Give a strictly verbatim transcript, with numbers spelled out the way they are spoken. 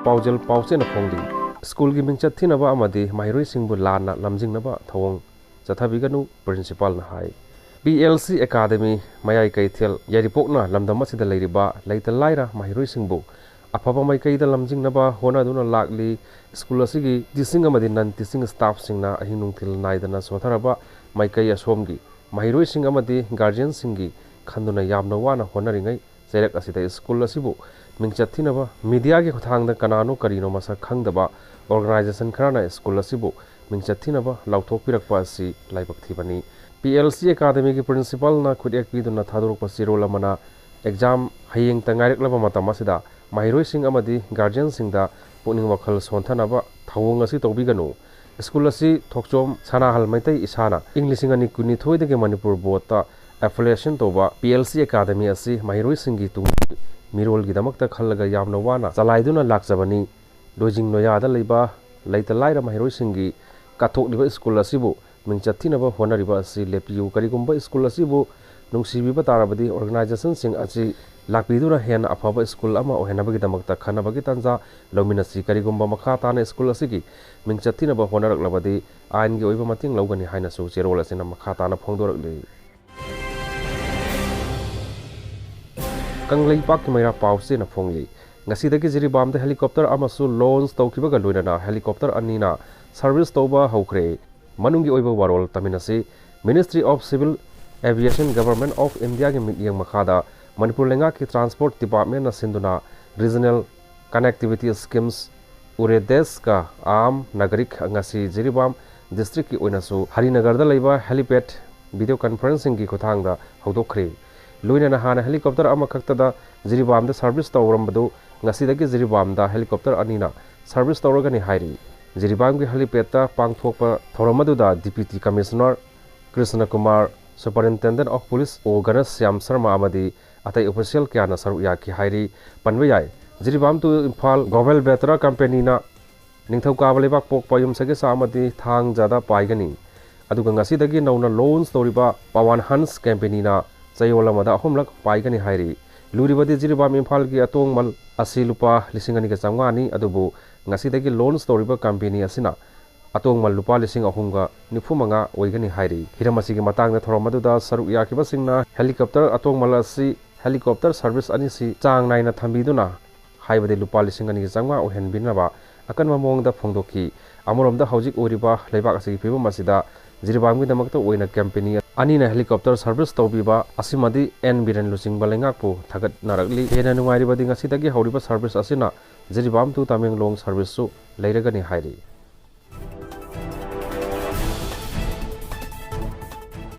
ꯄꯥꯎꯖꯦꯜ ꯄꯥꯎꯆꯦꯅ ꯐꯣꯡꯂꯤ꯫ ꯁ꯭ꯀꯨꯜꯒꯤ ꯃꯤꯡꯆꯠ ꯊꯤꯅꯕ ꯑꯃꯗꯤ ꯃꯍꯩꯔꯣꯏꯁꯤꯡꯕꯨ ꯂꯥꯟꯅ ꯂꯝꯖꯤꯡꯅꯕ ꯊꯧꯑꯣꯡ ꯆꯠꯊꯕꯤꯒꯅꯨ, ꯄ꯭ꯔꯤꯟꯁꯤꯄꯥꯜꯅ ꯍꯥꯏ꯫ ꯄꯤ ꯑꯦꯜ ꯁꯤ ꯑꯦꯀꯥꯗꯃꯤ, ꯃꯌꯥꯏ ꯀꯩꯊꯦꯜ, ꯌꯥꯏꯔꯤꯄꯣꯛꯅ ꯂꯝꯗꯝ ꯑꯁꯤꯗ ꯂꯩꯔꯤꯕ ꯂꯩꯇ ꯂꯥꯏꯔ ꯃꯍꯩꯔꯣꯏꯁꯤꯡꯕꯨ ꯑꯐꯕ ꯃꯥꯏꯀꯩꯗ ꯂꯝꯖꯤꯡꯅꯕ ꯍꯣꯠꯅꯗꯨꯅ ꯂꯥꯛꯂꯤ꯫ ꯁ꯭ꯀꯨꯜ ꯑꯁꯤꯒꯤ ꯇꯤꯆꯤꯡ ꯑꯃꯗꯤ ꯅꯟ ꯇꯤꯆꯤꯡ ꯁ꯭ꯇꯥꯐꯁꯤꯡꯅ ꯑꯍꯤꯡ ꯅꯨꯡꯊꯤꯜ ꯅꯥꯏꯗꯅ ꯁꯣꯟꯊꯔꯕ ꯃꯥꯏꯀꯩ ꯑꯁꯣꯝꯒꯤ ꯃꯍꯩꯔꯣꯏꯁꯤꯡ ꯑꯃꯗꯤ ꯒꯥꯔꯖꯤꯌꯟꯁꯤꯡꯒꯤ ꯈꯟꯗꯨꯅ ꯌꯥꯝꯅ ꯋꯥꯅ ꯍꯣꯠꯅꯔꯤꯉꯩ ꯆꯩꯔꯛ ꯑꯁꯤꯗ ꯁ꯭ꯀꯨꯜ ꯑꯁꯤꯕꯨ ꯃꯤꯡꯆꯠ ꯊꯤꯅꯕ ꯃꯤꯗꯤꯌꯥꯒꯤ ꯈꯨꯠꯊꯥꯡꯗ ꯀꯅꯥꯅꯣ ꯀꯔꯤꯅꯣ ꯃꯁꯛ ꯈꯪꯗꯕ ꯑꯣꯔꯒꯅꯥꯏꯖꯦꯁꯟ ꯈꯔꯅ ꯁ꯭ꯀꯨꯜ ꯑꯁꯤꯕꯨ ꯃꯤꯡꯆꯠ ꯊꯤꯅꯕ ꯂꯥꯎꯊꯣꯛꯄꯤꯔꯛꯄ ꯑꯁꯤ ꯂꯥꯏꯕꯛ ꯊꯤꯕꯅꯤ꯫ ꯄꯤ ꯑꯦꯜ ꯁꯤ ꯑꯦꯀꯥꯗꯃꯤꯒꯤ ꯄ꯭ꯔꯤꯟꯁꯤꯄꯥꯜꯅ ꯈꯨꯠꯌꯦꯛ ꯄꯤꯗꯨꯅ ꯊꯥꯗꯣꯔꯛꯄ ꯆꯦꯔꯣꯜ ꯑꯃꯅ, ꯑꯦꯛꯖꯥꯝ ꯍꯌꯦꯡꯇ ꯉꯥꯏꯔꯛꯂꯕ ꯃꯇꯝ ꯑꯁꯤꯗ ꯃꯍꯩꯔꯣꯏꯁꯤꯡ ꯑꯃꯗꯤ ꯒꯥꯔꯖꯤꯌꯟꯁꯤꯡꯗ ꯄꯨꯛꯅꯤꯡ ꯋꯥꯈꯜ ꯁꯣꯟꯊꯅꯕ ꯊꯧꯑꯣꯡ ꯑꯁꯤ ꯇꯧꯕꯤꯒꯅꯨ꯫ ꯁ꯭ꯀꯨꯜ ꯑꯁꯤ ꯊꯣꯛꯆꯣꯝ ꯁꯅꯥꯍꯜ ꯃꯩꯇꯩ ꯏꯁꯥꯅ ꯏꯪ ꯂꯤꯁꯤꯡ ꯑꯅꯤ ꯀꯨꯟꯅꯤꯊꯣꯏꯗꯒꯤ ꯃꯅꯤꯄꯨꯔ ꯕꯣꯔꯗꯇ ꯑꯦꯐꯤꯂꯤꯌꯦꯁꯟ ꯇꯧꯕ ꯄꯤ ꯑꯦꯜ ꯁꯤ ꯑꯦꯀꯥꯗꯃꯤ ꯑꯁꯤ ꯃꯍꯩꯔꯣꯏꯁꯤꯡꯒꯤ ꯇꯨꯡꯒꯤ ꯃꯤꯔꯣꯜꯒꯤꯗꯃꯛꯇ ꯈꯜꯂꯒ ꯌꯥꯝꯅ ꯋꯥꯅ ꯆꯂꯥꯏꯗꯨꯅ ꯂꯥꯛꯆꯕꯅꯤ꯫ ꯂꯣꯏꯖꯤꯡ ꯂꯣꯌꯥꯗ ꯂꯩꯕ ꯂꯩꯇ ꯂꯥꯏꯔ ꯃꯍꯩꯔꯣꯏꯁꯤꯡꯒꯤ ꯀꯠꯊꯣꯛꯂꯤꯕ ꯁ꯭ꯀꯨꯜ ꯑꯁꯤꯕꯨ ꯃꯤꯡꯆꯠ ꯊꯤꯅꯕ ꯍꯣꯠꯅꯔꯤꯕ ꯑꯁꯤ ꯂꯦꯞꯄꯤꯌꯨ꯫ ꯀꯔꯤꯒꯨꯝꯕ ꯁ꯭ꯀꯨꯜ ꯑꯁꯤꯕꯨ ꯅꯨꯡꯁꯤꯕꯤꯕ ꯇꯥꯔꯕꯗꯤ ꯑꯣꯔꯒꯅꯥꯏꯖꯦꯁꯟꯁꯤꯡ ꯑꯁꯤ ꯂꯥꯛꯄꯤꯗꯨꯅ ꯍꯦꯟꯅ ꯑꯐꯕ ꯁ꯭ꯀꯨꯜ ꯑꯃ ꯑꯣꯏꯍꯟꯅꯕꯒꯤꯗꯃꯛꯇ ꯈꯟꯅꯕꯒꯤ ꯇꯥꯟꯖꯥ ꯂꯧꯃꯤꯟꯅꯁꯤ꯫ ꯀꯔꯤꯒꯨꯝꯕ ꯃꯈꯥ ꯇꯥꯅ ꯁ꯭ꯀꯨꯜ ꯑꯁꯤꯒꯤ ꯃꯤꯡꯆꯠ ꯊꯤꯅꯕ ꯍꯣꯠꯅꯔꯛꯂꯕꯗꯤ ꯑꯥꯏꯟꯒꯤ ꯑꯣꯏꯕ ꯃꯇꯦꯡ ꯂꯧꯒꯅꯤ ꯍꯥꯏꯅꯁꯨ ꯆꯦꯔꯣꯜ ꯑꯁꯤꯅ ꯃꯈꯥ ꯇꯥꯅ ꯐꯣꯡꯗꯣꯔꯛꯂꯤ꯫ ꯀꯪꯂꯩꯄꯥꯛꯀꯤ ꯃꯩꯔꯥ ꯄꯥꯎꯆꯦꯅ ꯐꯣꯡꯂꯤ꯫ ꯉꯁꯤꯗꯒꯤ ꯖꯤꯔꯤꯕꯥꯝꯗ ꯍꯦꯂꯤꯀꯣꯞꯇꯔ ꯑꯃꯁꯨ ꯂꯣꯟꯆ ꯇꯧꯈꯤꯕꯒ ꯂꯣꯏꯅꯅ ꯍꯦꯂꯤꯀꯣꯞꯇꯔ ꯑꯅꯤꯅ ꯁꯔꯚꯤꯁ ꯇꯧꯕ ꯍꯧꯈ꯭ꯔꯦ꯫ ꯃꯅꯨꯡꯒꯤ ꯑꯣꯏꯕ ꯋꯥꯔꯣꯜ ꯇꯝꯃꯤꯟꯅꯁꯤ꯫ Ministry of Civil Aviation, Government of Indiaꯒꯤ ꯃꯤꯠꯌꯦꯡ ꯃꯈꯥꯗ ꯃꯅꯤꯄꯨꯔ ꯂꯩꯉꯥꯛꯀꯤ ꯇ꯭ꯔꯥꯟꯁꯄꯣꯔꯠ ꯗꯤꯄꯥꯔꯠꯃꯦꯟꯅ ꯁꯤꯟꯗꯨꯅ ꯔꯤꯖꯅꯦꯜ ꯀꯅꯦꯛꯇꯤꯚꯤꯇꯤ ꯁ꯭ꯀꯤꯝꯁ ꯎꯔꯦꯗꯦꯁꯀ ꯑꯥꯝ ꯅꯥꯒꯔꯤꯛ ꯉꯁꯤ ꯖꯤꯔꯤꯕꯥꯝ ꯗꯤꯁꯇ꯭ꯔꯤꯛꯀꯤ ꯑꯣꯏꯅꯁꯨ ꯍꯔꯤꯅꯒꯔꯗ ꯂꯩꯕ ꯍꯦꯂꯤꯄꯦꯗ ꯚꯤꯗꯤꯑꯣ ꯀꯟꯐꯔꯦꯟꯁꯤꯡꯒꯤ ꯈꯨꯠꯊꯥꯡꯗ ꯍꯧꯗꯣꯛꯈ꯭ꯔꯦ꯫ ꯂꯣꯏꯅꯅ ꯍꯥꯟꯅ ꯍꯦꯂꯤꯀꯣꯞꯇꯔ ꯑꯃꯈꯛꯇꯗ ꯖꯤꯔꯤꯕꯥꯝꯗ ꯁꯔꯚꯤꯁ ꯇꯧꯔꯝꯕꯗꯨ ꯉꯁꯤꯗꯒꯤ ꯖꯤꯔꯤꯕꯥꯝꯗ ꯍꯦꯂꯤꯀꯣꯞꯇꯔ ꯑꯅꯤꯅ ꯁꯔꯚꯤꯁ ꯇꯧꯔꯒꯅꯤ ꯍꯥꯏꯔꯤ꯫ ꯖꯤꯔꯤꯕꯥꯝꯒꯤ ꯍꯦꯂꯤꯄꯦꯗꯇ ꯄꯥꯡꯊꯣꯛꯄ ꯊꯧꯔꯝ ꯑꯗꯨꯗ deputy commissioner Krishna Kumar, superintendent of police ꯑꯣ ꯘꯅꯁ꯭ꯌꯥꯝ ꯁꯔꯃ ꯑꯃꯗꯤ ꯑꯇꯩ ꯑꯣꯐꯤꯁꯤꯌꯦꯜ ꯀꯌꯥꯅ ꯁꯔꯨꯛ ꯌꯥꯈꯤ ꯍꯥꯏꯔꯤ꯫ ꯄꯟꯕ ꯌꯥꯏ, ꯖꯤꯔꯤꯕꯥꯝ to ꯏꯝꯐꯥꯜ ꯒꯣꯚꯦꯜ ꯕꯦꯇ꯭ꯔꯥ ꯀꯝꯄꯦꯅꯤꯅ ꯅꯤꯡꯊꯧꯀꯥꯕ ꯂꯩꯕꯥꯛꯄꯣꯛꯄ ꯌꯨꯝꯁꯀꯩꯁ ꯑꯃꯗꯤ ꯊꯥꯡꯖꯗ ꯄꯥꯏꯒꯅꯤ꯫ ꯑꯗꯨꯒ ꯉꯁꯤꯗꯒꯤ ꯅꯧꯅ ꯂꯣꯟꯆ ꯇꯧꯔꯤꯕ ꯄꯋꯥꯟ ꯍꯟꯁ ꯀꯝꯄꯦꯅꯤꯅ ꯆꯌꯣꯜ ꯑꯃꯗ ꯑꯍꯨꯝꯂꯛ ꯄꯥꯏꯒꯅꯤ ꯍꯥꯏꯔꯤ꯫ ꯂꯨꯔꯤꯕꯗꯤ ꯖꯤꯔꯤꯕꯥꯝ ꯏꯝꯐꯥꯜꯒꯤ ꯑꯇꯣꯡꯃꯜ ꯑꯁꯤ ꯂꯨꯄꯥ ꯂꯤꯁꯤꯡ ꯑꯅꯤꯒ ꯆꯥꯝꯃꯉꯥꯅꯤ, ꯑꯗꯨꯕꯨ ꯉꯁꯤꯗꯒꯤ ꯂꯣꯟꯆ ꯇꯧꯔꯤꯕ ꯀꯝꯄꯦꯅꯤ ꯑꯁꯤꯅ ꯑꯇꯣꯡꯃꯜ ꯂꯨꯄꯥ ꯂꯤꯁꯤꯡ ꯑꯍꯨꯝꯒ ꯅꯤꯐꯨ ꯃꯉꯥ ꯑꯣꯏꯒꯅꯤ ꯍꯥꯏꯔꯤ꯫ ꯍꯤꯔꯝ ꯑꯁꯤꯒꯤ ꯃꯇꯥꯡꯗ ꯊꯧꯔꯝ ꯑꯗꯨꯗ ꯁꯔꯨꯛ ꯌꯥꯈꯤꯕꯁꯤꯡꯅ ꯍꯦꯂꯤꯀꯣꯞꯇꯔ ꯑꯇꯣꯡꯃꯜ ꯑꯁꯤ ꯍꯦꯂꯤꯀꯣꯞꯇꯔ ꯁꯔꯚꯤꯁ ꯑꯅꯤꯁꯤ ꯆꯥꯡ ꯅꯥꯏꯅ ꯊꯝꯕꯤꯗꯨꯅ, ꯍꯥꯏꯕꯗꯤ ꯂꯨꯄꯥ ꯂꯤꯁꯤꯡ ꯑꯅꯤꯒ ꯆꯥꯝꯃꯉꯥ ꯑꯣꯏꯍꯟꯕꯤꯅꯕ ꯑꯀꯟꯕ ꯃꯑꯣꯡꯗ ꯐꯣꯡꯗꯣꯛꯈꯤ꯫ ꯑꯃꯔꯣꯝꯗ ꯍꯧꯖꯤꯛ ꯑꯣꯏꯔꯤꯕ ꯂꯩꯕꯥꯛ ꯑꯁꯤꯒꯤ ꯐꯤꯕꯝ ꯑꯁꯤꯗ ꯖꯤꯔꯤꯕꯥꯝꯒꯤꯗꯃꯛꯇ ꯑꯣꯏꯅ ꯀꯝꯄꯦꯅꯤ ꯑꯅꯤꯅ ꯍꯦꯂꯤꯀꯣꯞꯇꯔ ꯁꯔꯚꯤꯁ ꯇꯧꯕꯤꯕ ꯑꯁꯤꯃꯗꯤ ꯑꯦꯟ ꯕꯤꯔꯦꯟ ꯂꯨꯆꯤꯡꯕ ꯂꯩꯉꯥꯛꯄꯨ ꯊꯥꯒꯠꯅꯔꯛꯂꯤ꯫ ꯍꯦꯟꯅ ꯅꯨꯡꯉꯥꯏꯔꯤꯕꯗꯤ ꯉꯁꯤꯗꯒꯤ ꯍꯧꯔꯤꯕ ꯁꯔꯚꯤꯁ ꯑꯁꯤꯅ ꯖꯤꯔꯤꯕꯥꯝ to ꯇꯃꯦꯡꯂꯣꯡ ꯁꯔꯚꯤꯁꯁꯨ ꯂꯩꯔꯒꯅꯤ ꯍꯥꯏꯔꯤ꯫